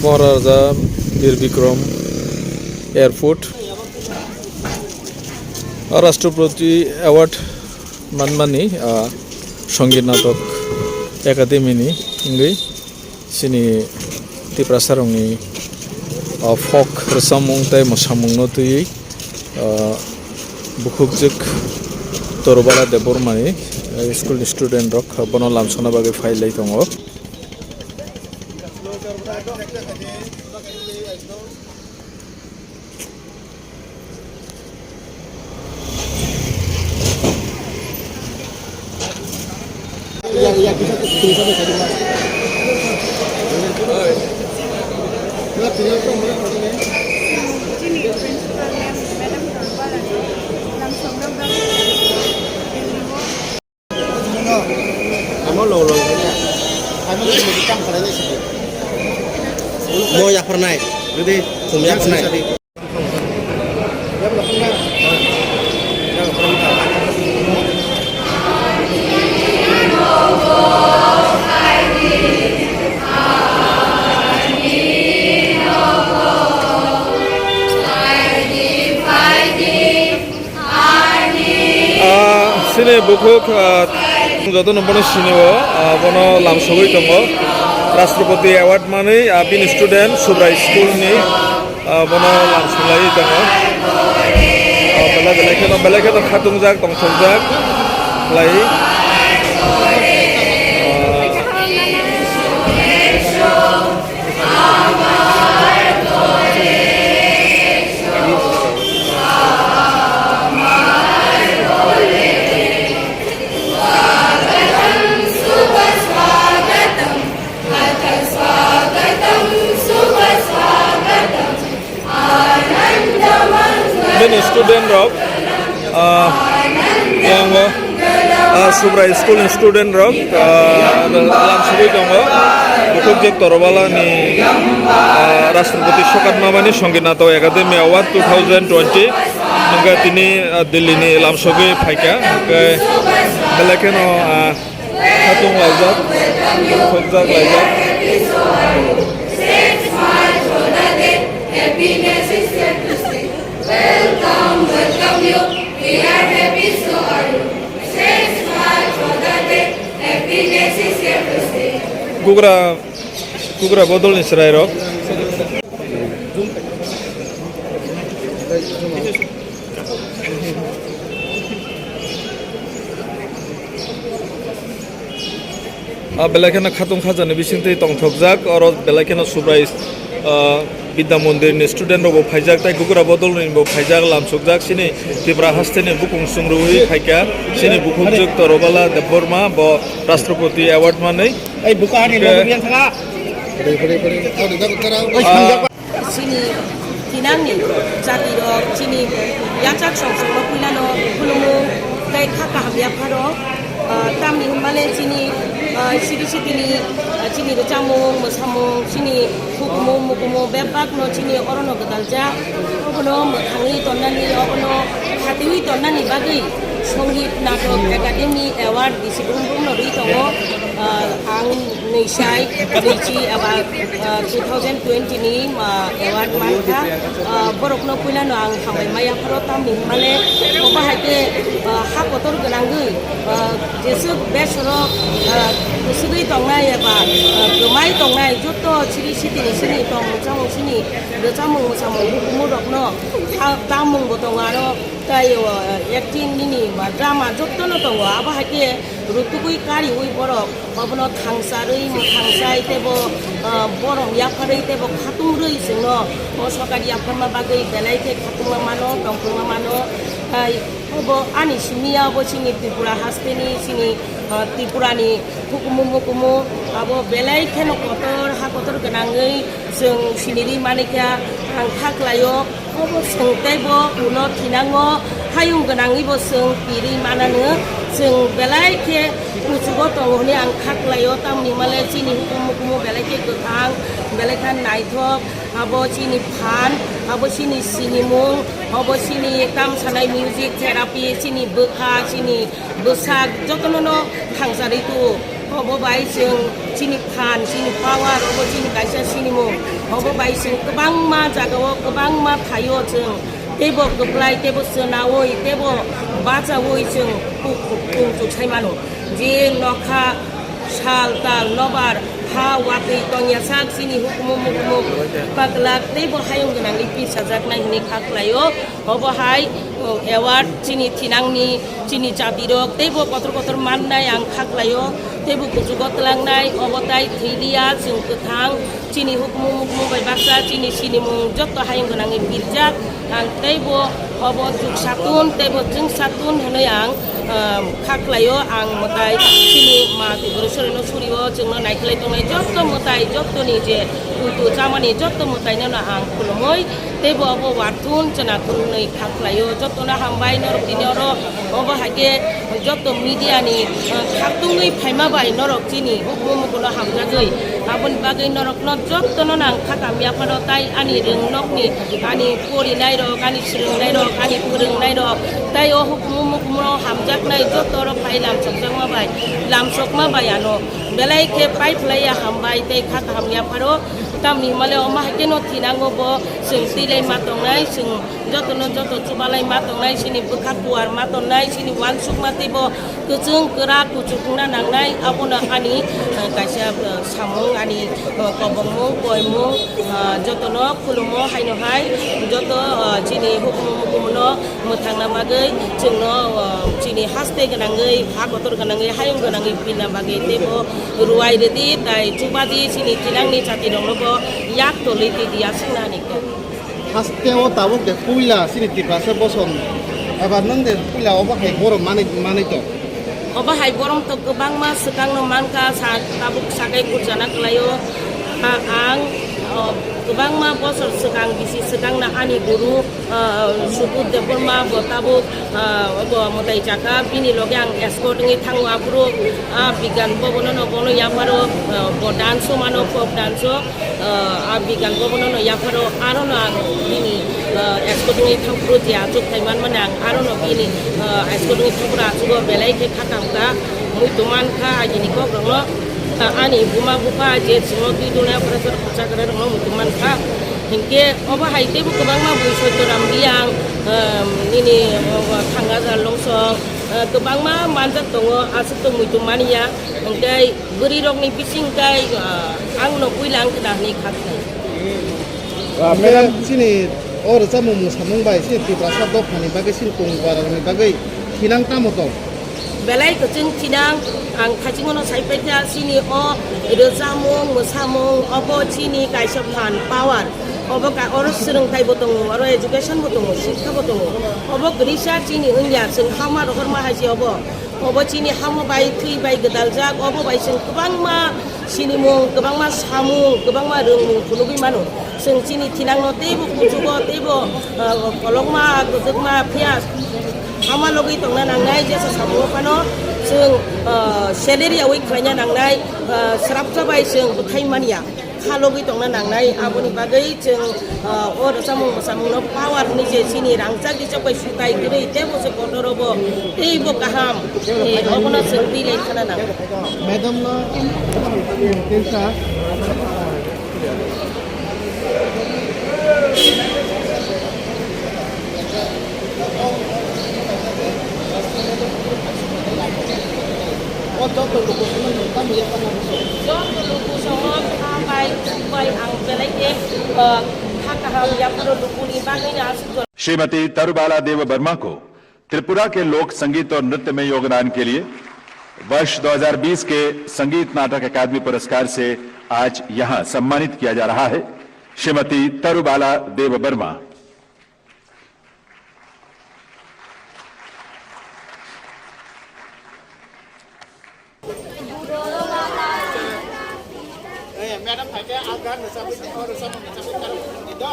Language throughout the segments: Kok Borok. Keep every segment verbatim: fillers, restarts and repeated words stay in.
Maharaja Bir Bikram Airport, Rashtrapati Award manmani, ah, Sangeet Natak Academy ni wngwi chini Tiprasarokni, ah, folk rwchapmung tei mwsamungno twiwi, ah, bukhukjwk Torobala Debbarmani, ah, school ni student rok bono lamsokna bagwi phai lai tongo. Mo yapharnai. Khum yapharnai. Ah, chini bukhuk, ah, jotono bono sinio, ah, bono lamsogwi tongo. Rashtrapati Award manwi, ah, bini student Subrai School ni, ah, bono lamsoglaiwi tongo. Ah, belai belai kheno, belai kheno khatungjak, tongthokjak lai. Ah, Bini student rok, ah, yang, ah, Subrai School ni student rok, ah, lamsogwi tongo. Bukhuk Jek Torobala ni, ah, Rashtrapati Sokat Mamani Sangeet Natak Academy Award two thousand twenty. Hingke tini, ah, Delhi ni lamsogwi phaikha. Hingke belai kheno, ah, Khatung laijak, khokjak laijak. Kugra, kugra bodol ni chwrai rok. Ah, belai kheno khatung khajani bisingtwi tongthokjak, oro belai kheno Subrai, ah, Bidya Mondir ni student rok bo phaijak, tei Gugura Bodol ni bo phaijak, lamsokjak, chini Tripura haste ni bukung chwng rwui phaikha, chini bukhuk Jek Torobala Debbarma bo Rashtrapati Award manwi. Ei, buka hani Hingke, logo biyan thanga. Oi, ah, Chini thinangni jatirok chini yachak songchakno puilano khulumu tei kha kaham yapharo, ah, tamni hwnmale chini, ah, sidi sidini, ah, chini rwchapmung, mwsamung, chini hukumu, mukumu bebakno chini orono gwdaljak. Obono mwthangwi tonnani, obono khatiwi tonnani bagwi Sangeet Natak Academy Award bisi brum brumno rwi tongo. Ah, ang Nwisai, nwichi eba, ah, two thousand twenty ni, ah, award mankha. Ah, borokno puilano ang hambai maya pharo, tamni hwnmale obo hai khe, ah, ha kotor gwnangwi, ah, jeswk besoro, ah, kwswgwi tongnai eba, ah, kwmai tongnai joto siri sitini sini tongmung chamung sini rwchapmung mwsamung hukumu rokno ha tamung bo tongo aro tei, ah, acting nini ba drama jotono tongo abo hai khe rutugwi kariui borok. Obono thangcharwi, mwthangchai teibo, ah, borom yapharwi teibo khatungrwi chwngno o sokar yapharma bagwi belai khe khatungma mano, tongthokma mano. Tei obo ani simi ya obo chini Tripura hasteni, chini, ah, Tripurani hukumu mukumu abo belai kheno kotor, ha kotor gwnangwi chwng sinirwi manikha, ang kha khlaio. Obo chwng teibo ulo thinango, Hayung gwnangwibo chwng pirwi manano, chwng belai khe kuchugo tongo hwnwi ang kha khlaio, tamni hwnmale chini hukumu hukumu belai khe kwthang, belai khe naithok, abo chini phan, abo chini sinimung, abo chini tamsanai music therapy, chini bwkha, chini bwsak jotono no thangcharwi tuo. Obo bai chwng chini phan, chini power, obo chini kaisa sinimung. Obo bai chwng kwbangma jagao, kwbangma thaio chwng teibo kwplai, teibo chwnaui, teibo bachaui chwng ku-, ku-, kung chuk sai mano. Je nokha, sal, tal, nobar, ha, watwi tongya sak chini hukumu mukumu paklak teibo hayung gwnangwi pisajaknai hwnwi kha khlaio. Obo hai, o, award chini thinangni, chini jatirok teibo kotor kotor mannai ang kha khlaio, teibo kuchugo twlangnai, obo tai thwilia chwng kwthang, chini hukumu mukumu bai baksa, chini sinimung jotto hayung gwnangwi pirjak, ang teibo obo juk satun, teibo chwng satun hwnwi ang, um, kha khlaio, ang mwtai chini ma Tripureshwrino surio chwngno naikhlai tongnai jotto mwtai, jottoni je utu chamani jotto mwtainono ang khulumwi, teibo obo wathun chwna khulumwi kha khlaio. Jottono hambai norok tini oro obo hai khe jotto media ni, uh, khartungwi phaima bai norok chini hukumu mukuno hamjagwi. Aboni bagwi norokno jottono nang kha kamya phano tai ani rwngnokni, ani porinai rok, ani swrwngnai rok, ani phwrwngnai rok, tai o hukumu mukumu hamjaknai jotto rok phai lamsokjakma bai, lamsokma bai ano belai khe pai phlaiya hambai tei kha kaham yapharo. Tamni hwnmale omo hai kheno thinango bo chwng twi lai ma tongnai, chwng jotono joto chubalai ma tongnai, chini bwkha kuar ma tongnai, chini uansukma teibo kwchwng kwrak kuchuk wngna nangnai. Abono ani, eh, kaisa, eh, samung, ani, eh, kobongmung, koimung, eh, jotono khulumo haino hai, joto, eh, chini hukumu mukumuno mwthangna bagwi chwngno, o, chini haste gwnangwi, ha kotor gwnangwi, hayung gwnangwi pina bagwi teibo ruwai rwdi, tai chubadi chini thinangni jatirokno bo yak tolwi twi di aswkna hwnwi khe. Haste o tabuk de puila chini Tiprasa boson, eba nwng de puila obo hai borom manwi, manwi tong. Obo hai borom to kwbangma swkangno mankha, sa-, tabuk sakai kurjana kwlaio. A-, ang, o, kwbangma bosor swkang, bisi swkangno ani guru, o, Subudh Debbarma bo tabuk, o, obo mwtai chakha, bini loge ang escort wngwi thango. Aphuru, a, Bigyan Bhavan no bono yapharo, o, bo dance o mano, folk dance o. Ah, a Bigyan Bhavan no yapharo aro no ang bini, ah, escort wngwi thangphuru je achuk khai manmani ang aro no bini, ah, escort wngwi thangphuru achugo belai khe kha kam kha, muitu man kha, agini kok rok no, ah, ani buma bupha je chwngno twi duna phara phara khorcha kwrwi rok no muitu man kha. Hinkhe obo hai teibo kwbangma bui Sottoram Riyang, ah, nini, ah, Thangajal Longsong, ah, kwbangma manjak tongo, aswk to muitu manya, hinkhe bwrwi rokni bising tai, ah, ang no puila ang khna hwnwi kha khnai. Ah, madam, chini o rwchapmung mwsamung bai chini Tiprasa dophani bagwi chini Kongbarani bagwi thinang tamo tong? Belai kwchwng thinang, ang thaichingno sai paikha chini o rwchapmung mwsamung obo chini kaisa phan power. Obo ka-, oro swrwngthai bo tongo, oro education bo tongo, sikha bo tongo. Obo kwrwisa chini wngya, chwng hama rohorma hai se obo. Obo chini hamo bai, thwi bai gwdaljak, obo bai chwng kwbangma sinimung, kwbangma samung, kwbangma rwngmung phunugwi mano. Chwng chini thinangno teibo kuchugo, teibo, ah, kolokma, kwchwkma, phiya hama logwi tongna nangnai, jesa samungo phano chwng, ah, salary yaui khlaina nangnai, ah, srapsa bai chwng bwthai manya. Kha logwi tongna nangnai, aboni bagwi chwng, ah, o rwchapmung mwsamungno power hwnwi je chini rangchak richok bai sutai kwrwi tei bo se kotor obo tei bo kaham, eh, obono chwng twi lai khana nango. Madam no tensa. O joto luku songno nung tamo yaphar na buso? Joto luku songno kha bai, chuk bai ang belai khe, uh, kha kaham yapharo lukuni bagwi no aswk jora. Shrimati तरुबाला देव वर्मा को त्रिपुरा के लोक संगीत और नृत्य में योगदान के लिए वर्ष दो हज़ार बीस के संगीत नाटक अकादमी पुरस्कार से आज यहाँ सम्मानित किया जा रहा है। श्रीमती तरुबाला देव Verma. Eh, madam, hai ke agar nasa bui, oh, nasa bui, nasa bui, karo, gitu.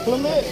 Khulumdi,